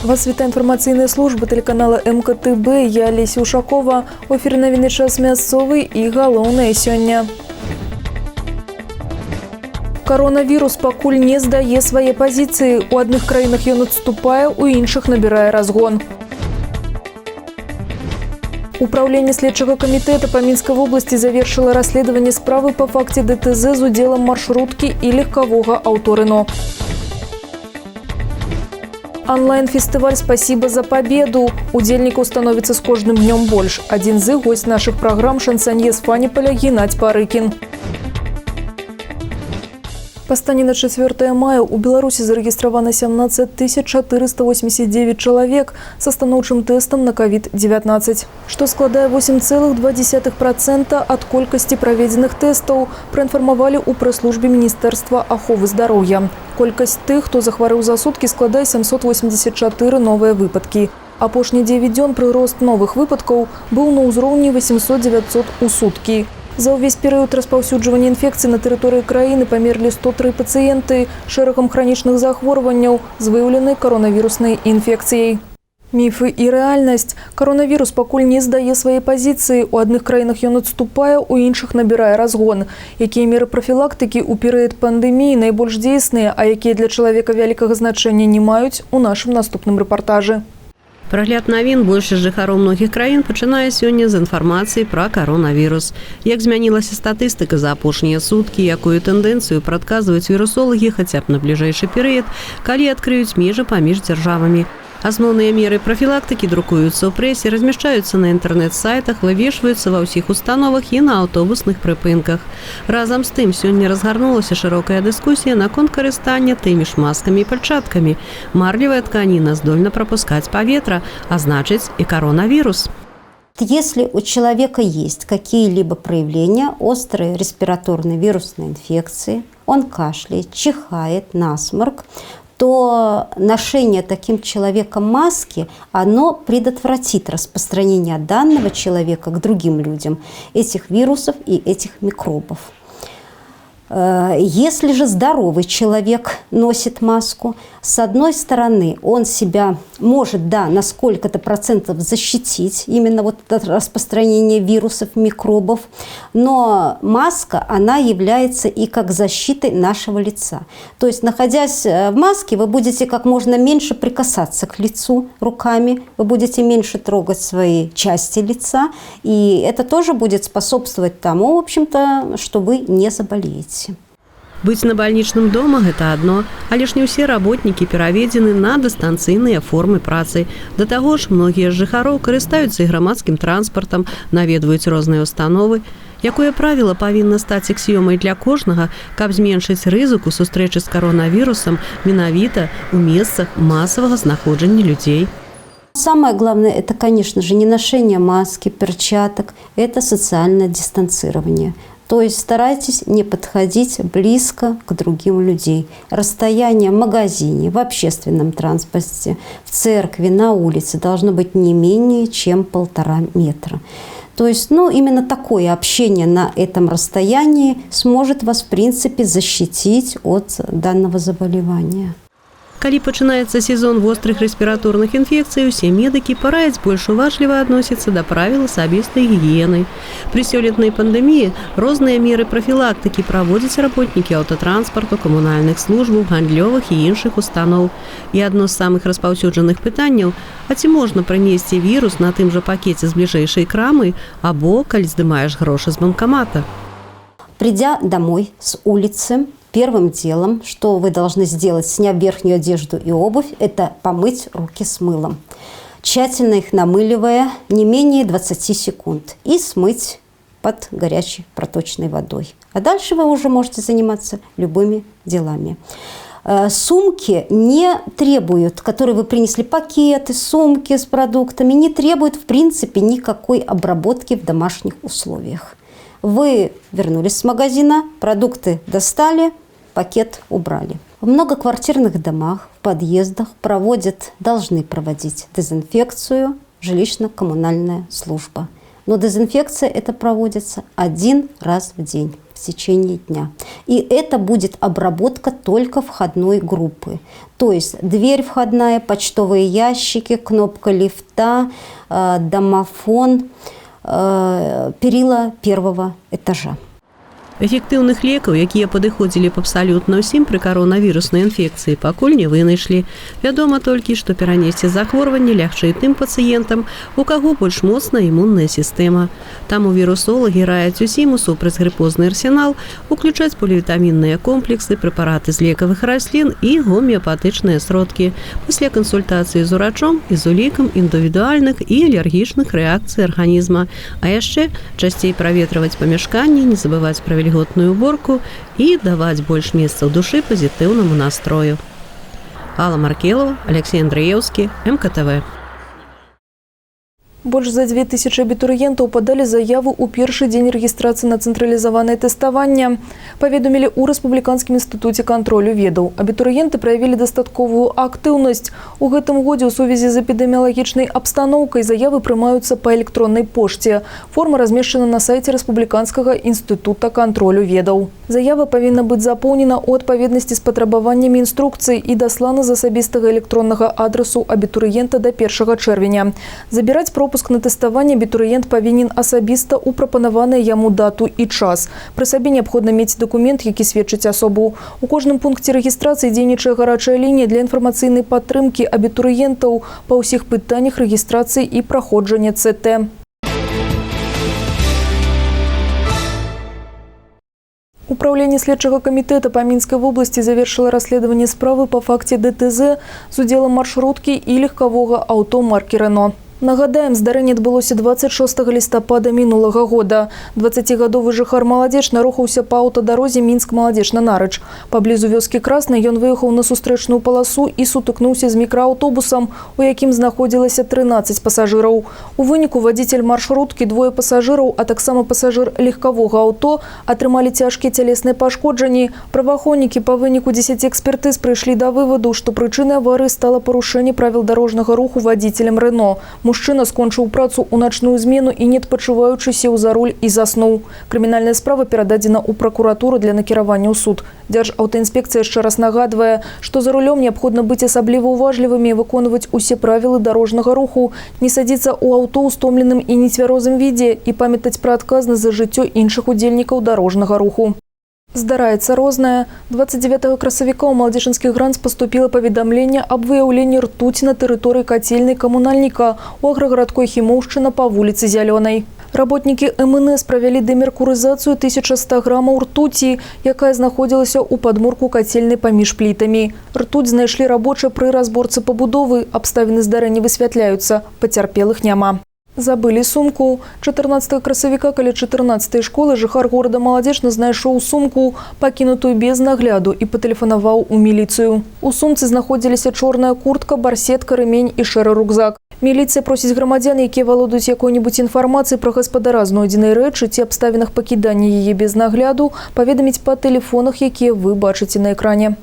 Вас вітае інфармацыйная служба тэлеканала МКТБ. Я Алеся Ушакова. У эфіры навіны «Час мясцовы» і галоўнае сёння. Каронавірус пакуль не здае свае пазіцыі. У адных краінах ён адступае, у іншых набірае разгон. Упраўленне следчага камітэта па Мінскай вобласці завершыла расследаванне справы па факце ДТЗ з удзелам маршруткі і легкавога аўто «Рено». Онлайн-фестываль «Спасибо за победу». Удзельнікаў становіцца з кожным днём больш. Адзін з іх — госць нашых праграм, шансанье з Фаніпаля Геннадзь Парыкін. Па стане на 4 мая у Беларусі зарэгістравана 17 489 чалавек са станоўчым тэстам на COVID-19, што складае 8,2% ад колькасці праведзеных тэстаў, праінфармавалі ў прэс-службе Міністэрства аховы здароўя. Колькасць тых, хто захварэў за суткі, складае 784 новыя выпадкі. Апошні 9 дзён прырост новых выпадкаў быў на ўзроўні 800-900 у суткі. За ўвесь перыяд распаўсюджвання інфекцыі на тэрыторыі краіны памерлі 103 пацыенты шэрагам хранічных захворванняў з выяўленай каронавіруснай інфекцыяй. Міфы і рэальнасць. Каронавірус пакуль не здае свае пазіцыі. У адных краінах ён адступае, у іншых набірае разгон. Якія меры прафілактыкі ў перыяд пандэміі найбольш дзейсныя, а якія для чалавека вялікага значэння не маюць, у нашым наступным рэпартажы. Прагляд навін большасць жыхароў многіх краін пачынае сёння з інфармацыі пра каронавірус. Як змянілася статыстыка за апошнія суткі, якую тэндэнцыю прадказваюць вірусолагі хаця б на бліжэйшы перыяд, калі адкрыюць межы паміж дзяржавамі? Асноўныя меры прафілактыкі друкуюцца ў прэсе, размяшчаюцца на інтэрнэт-сайтах, вывешваюцца ва ўсіх установах і на аўтобусных прыпынках. Разам з тым сёння разгарнулася шырокая дыскусія наконт карыстання тымі ж маскамі і пальчаткамі. Марлевая тканіна здольна прапускаць паветра, а значыць, і каронавірус. Если у человека есть какие-либо проявления острой респираторной вирусной инфекции, он кашляет, чихает, насморк, то ношение таким человеком маски, оно предотвратит распространение данного человека к другим людям этих вирусов и этих микробов. Если же здоровый человек носит маску, с одной стороны, он себя может, да, на сколько-то процентов защитить именно вот от распространения вирусов, микробов, но маска, она является и как защитой нашего лица. То есть, находясь в маске, вы будете как можно меньше прикасаться к лицу руками, вы будете меньше трогать свои части лица, и это тоже будет способствовать тому, в общем-то, что вы не заболеете. Быць на бальнічным дома — гэта адно, але ж не ўсе работнікі пераведзены на дыстанцыйныя формы працы. Да таго ж, многія з жыхароў карыстаюцца і грамадскім транспартам, наведваюць розныя установы. Якое правіла павінна стаць аксіёмай для кожнага, каб зменшыць рызыку сустрэчы з каронавірусам менавіта ў месцах масавага знаходжання людзей? Самое главное, это, конечно же, не ношение маски, перчаток, это социальное дистанцирование. То есть старайтесь не подходить близко к другим людей. Расстояние в магазине, в общественном транспорте, в церкви, на улице должно быть не менее чем 1,5 метра. То есть, ну, именно такое общение на этом расстоянии сможет вас, в принципе, защитить от данного заболевания. Калі пачынаецца сезон вострых рэспіраторных інфекцый, усе медыкі параяць больш уважліва адносіцца да правіл асабістай гігіены. Пры сёлетняй пандэміі розныя меры прафілактыкі праводзяць работнікі аўтатранспарту, камунальных службаў, гандлёвых і іншых устаноў. І адно з самых распаўсюджаных пытанняў: а ці можна прынесці вірус на тым жа пакеце з бліжэйшай крамы або калі здымаеш грошы з банкамата? Придя домой с улицы, первым делом, что вы должны сделать, сняв верхнюю одежду и обувь, это помыть руки с мылом. Тщательно их намыливая не менее 20 секунд, и смыть под горячей проточной водой. А дальше вы уже можете заниматься любыми делами. Сумки не требуют, которые вы принесли, пакеты, сумки с продуктами, не требуют в принципе никакой обработки в домашних условиях. Вы вернулись с магазина, продукты достали, пакет убрали. В многоквартирных домах, в подъездах проводят, должны проводить дезинфекцию жилищно-коммунальная служба. Но дезинфекция это проводится один раз в день в течение дня. И это будет обработка только входной группы. То есть дверь входная, почтовые ящики, кнопка лифта, домофон, перила первого этажа. Эфектыўных лекаў, якія падыходзілі б абсалютна ўсім пры каронавіруснай інфекцыі, пакуль не вынайшлі. Вядома толькі, што перанесці захворванне лягчэй тым пацыентам, у каго больш моцная імунная сістэма. Таму вірусолагі раяць усім у супрацьгрыпозны арсенал уключаць полівітамінныя комплексы, прэпараты з лекавых раслін і гомеапатычныя сродкі пасля кансультацыі з урачом і з улікам індывідуальных і алергічных рэакцый арганізма. А яшчэ часцей праветрываць памяшканні, не забываць пра вільготную уборку і даваць больш месца ў душы пазітыўнаму настрою. Алла Маркелова, Алексей Андреевский, МКТВ. Больш за 2000 абітурыентаў падалі заяву ў першы дзень рэгістрацыі на цэнтралізаванае тэставанне. Паведамілі ў Рэспубліканскім інстытуце кантролю ведаў. Абітурыенты праявілі дастатковую актыўнасць. У гэтым годзе ў сувязі з эпідэміялагічнай абстаноўкай заявы прымаюцца па электроннай пошце. Форма размешчана на сайце Рэспубліканскага інстытута кантролю ведаў. Заява павінна быць запоўнена ў адпаведнасці з патрабаваннямі інструкцыі і даслана з асабістага электроннага адрасу абітурыента да 1 чэрвеня. Забіраць пропуск на тэставанне абітурыент павінен асабіста ў прапанаваныя яму дату і час. Пры сабе неабходна мець дакумент, які сведчыць асобу. У кожным пункце рэгістрацыі дзейнічае гарачая лінія для інфармацыйнай падтрымкі абітурыентаў па ўсіх пытаннях рэгістрацыі і праходжання ЦТ. Управленне следчага камітэта па Мінскай вобласці завершыла расследаванне справы па факце ДТЗ з удзелам маршруткі і легкавога аўто маркі «Рено». Нагадаем, здарэнне адбылося 26 лістапада мінулага года. 20-гадовы жыхар Маладзечна рухаўся па аўтадарозе Мінск-Маладзечна-Нарыч. Паблізу вёскі Краснай ён выехаў на сустрэчную паласу і сутыкнуўся з мікрааўтобусам, у якім знаходзілася 13 пасажыраў. У выніку вадзіцель маршруткі, двое пасажыраў, а таксама пасажыр легкавога аўто атрымалі цяжкія цялесныя пашкоджанні. Праваахоўнікі па выніку 10 экспертыз прыйшлі да вываду, што прычынай аварыі стала парушэнне правіл дарожнага руху вадзіцелем «Рено». Мужчына скончыў працу ў начную змену і, не адпачываючы, сеў за руль і заснуў. Крымінальная справа перададзена ў пракуратуру для накіравання ў суд. Дзяржаўтаінспекцыя яшчэ раз нагадвае, што за рулём неабходна быць асабліва уважлівымі і выконваць усе правілы дарожнага руху, не садзіцца ў аўто ў стомленым і нецвярозым відзе і памятаць пра адказнасць за жыццё іншых удзельнікаў дарожнага руху. Здараецца рознае. 29 красавіка ў Маладзечанскі гранц паступіла паведамленне аб выяўленні ртуці на тэрыторыі кацельнай камунальніка ў аграгарадку Хімоўшчына па вуліцы Зялёнай. Работнікі МНС правялі дэмеркурызацыю 1100 грамаў ртуці, якая знаходзілася ў падмурку кацельнай паміж плітамі. Ртуць знайшлі рабочыя пры разборцы пабудовы. Абставіны здарэння высвятляюцца. Пацярпелых няма. Забылі сумку. 14 красавіка каля 14 школы жыхар горада Маладзечна знайшоў сумку, пакінутую без нагляду, і патэлефанаваў у міліцыю. У сумцы знаходзіліся чорная куртка, барсетка, рэмень і шэры рюкзак. Міліцыя просіць грамадзян, якія валодаюць якой-небудзь інфармацыяй пра гаспадара знойдзенай рэчы ці абставінах пакідання яе без нагляду, паведаміць па тэлефонах, якія вы бачыце на экране.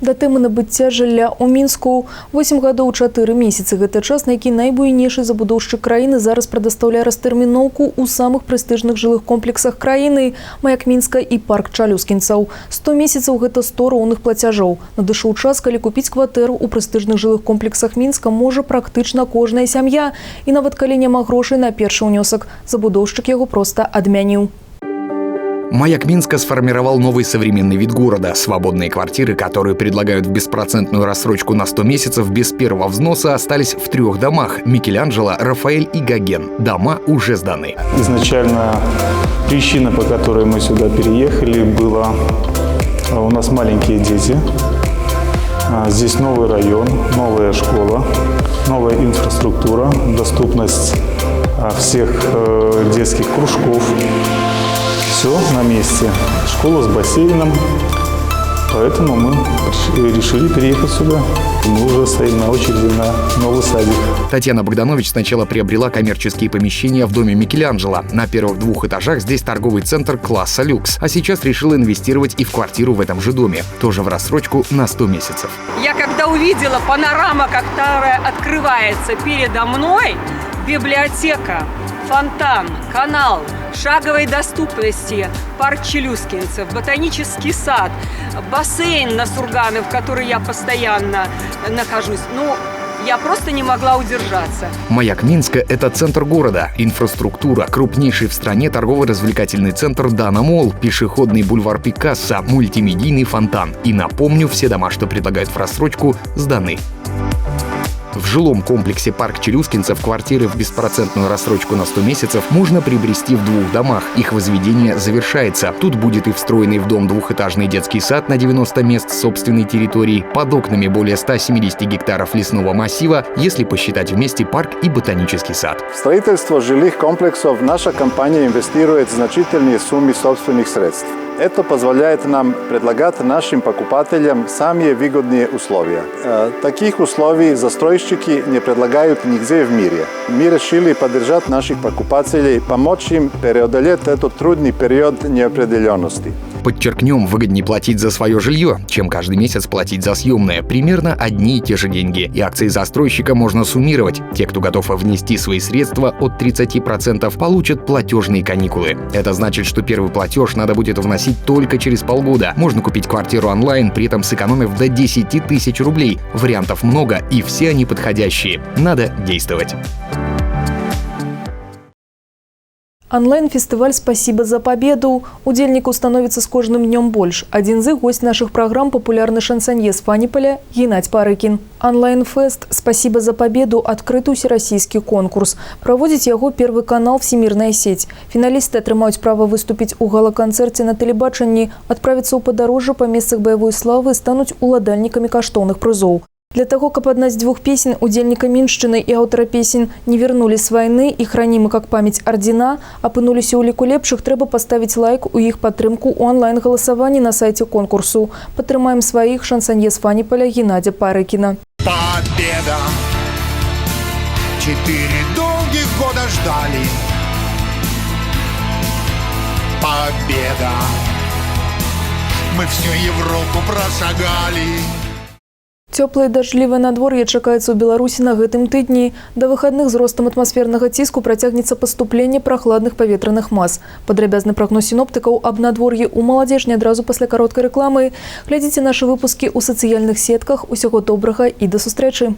Да тэмы набыцця жылля ў Мінску. 8 гадоў 4 месяцы. Гэта час, на які найбуйнейшы забудоўшчык краіны зараз прадастаўляе растэрміноўку ў самых прэстыжных жылых комплексах краіны «Маяк Мінска» і «Парк Чалюскінцаў». 100 месяцаў – гэта 100 роўных плацяжоў. Надышоў час, калі купіць кватэру ў прэстыжных жылых комплексах Мінска можа практычна кожная сям'я. І нават калі няма грошай на першы ўнёсак, забудоўшчык яго проста адмяніў. «Маяк Минска» сформировал новый современный вид города. Свободные квартиры, которые предлагают в беспроцентную рассрочку на 100 месяцев без первого взноса, остались в 3 домах – Микеланджело, Рафаэль и Гоген. Дома уже сданы. Изначально причина, по которой мы сюда переехали, была: у нас маленькие дети. Здесь новый район, новая школа, новая инфраструктура, доступность всех детских кружков. Все на месте. Школа с бассейном, Поэтому мы решили переехать сюда. Мы уже стоим на очереди на новый садик. Татьяна Богданович сначала приобрела коммерческие помещения в доме Микеланджело. На первых двух этажах здесь торговый центр класса люкс. А сейчас решила инвестировать и в квартиру в этом же доме. Тоже в рассрочку на 100 месяцев. Я когда увидела панорама, которая открывается передо мной, библиотека, фонтан, канал, шаговой доступности, парк Челюскинцев, ботанический сад, бассейн на Сурганы, в который я постоянно нахожусь. Ну, я просто не могла удержаться. Маяк Минска – это центр города, инфраструктура, крупнейший в стране торгово-развлекательный центр «Дана Молл», пешеходный бульвар Пикассо, мультимедийный фонтан. И напомню, все дома, что предлагают в рассрочку, сданы. В жилом комплексе «Парк Челюскинцев» квартиры в беспроцентную рассрочку на 100 месяцев можно приобрести в двух домах. Их возведение завершается. Тут будет и встроенный в дом двухэтажный детский сад на 90 мест собственной территории, под окнами более 170 гектаров лесного массива, если посчитать вместе парк и ботанический сад. В строительство жилых комплексов наша компания инвестирует значительные суммы собственных средств. Это позволяет нам предлагать нашим покупателям самые выгодные условия. Таких условий застройщики не предлагают нигде в мире. Мы решили поддержать наших покупателей, помочь им преодолеть этот трудный период неопределенности. Подчеркнем, выгоднее платить за свое жилье, чем каждый месяц платить за съемное. Примерно одни и те же деньги. И акции застройщика можно суммировать. Те, кто готов внести свои средства от 30%, получат платежные каникулы. Это значит, что первый платеж надо будет вносить только через полгода. Можно купить квартиру онлайн, при этом сэкономив до 10 тысяч рублей. Вариантов много, и все они подходящие. Надо действовать. Онлайн-фестываль «Спасибо за победу». Удзельнікаў становіцца з кожным днём больш. Адзін з іх – госць нашых праграм, папулярны шансанье з Фаніпаля Геннадзь Парыкін. Онлайн-фест «Спасибо за победу» – адкрыты ўсерасійскі конкурс. Праводзіць яго Первый канал «Всемирная сеть». Фіналісты атрымаюць права выступіць у гала-канцэрце на тэлебачанні, адправіцца ў падарожжа па месцах баявой славы і стануць уладальнікамі каштоўных прызоў. Для того, каб адна з дзвюх песен удзельніка Міншчыны і аўтара песен «Не вернулись с войны» и «Храним мы как память ордена» апынуліся ў ліку лепшых, трэба паставіць лайк у іх падтрымку ў онлайн-галасаванні на сайце конкурсу. Падтрымаем сваіх, шансанье з Фаніпаля Геннадзя Парыкіна. Победа! 4 долгих года ждали. Победа! Мы всю Европу прошагали. Цёплае дажджлівае надвор'е чакаецца ў Беларусі на гэтым тыдні. Да выхадных з ростам атмасфернага ціску працягнецца паступленне прахладных паветраных мас. Падрабязны прагноз сіноптыкаў аб надвор'і ў Маладзечне адразу пасля кароткай рэкламы. Глядзіце нашы выпускі ў сацыяльных сетках. Усяго добрага і да сустрэчы!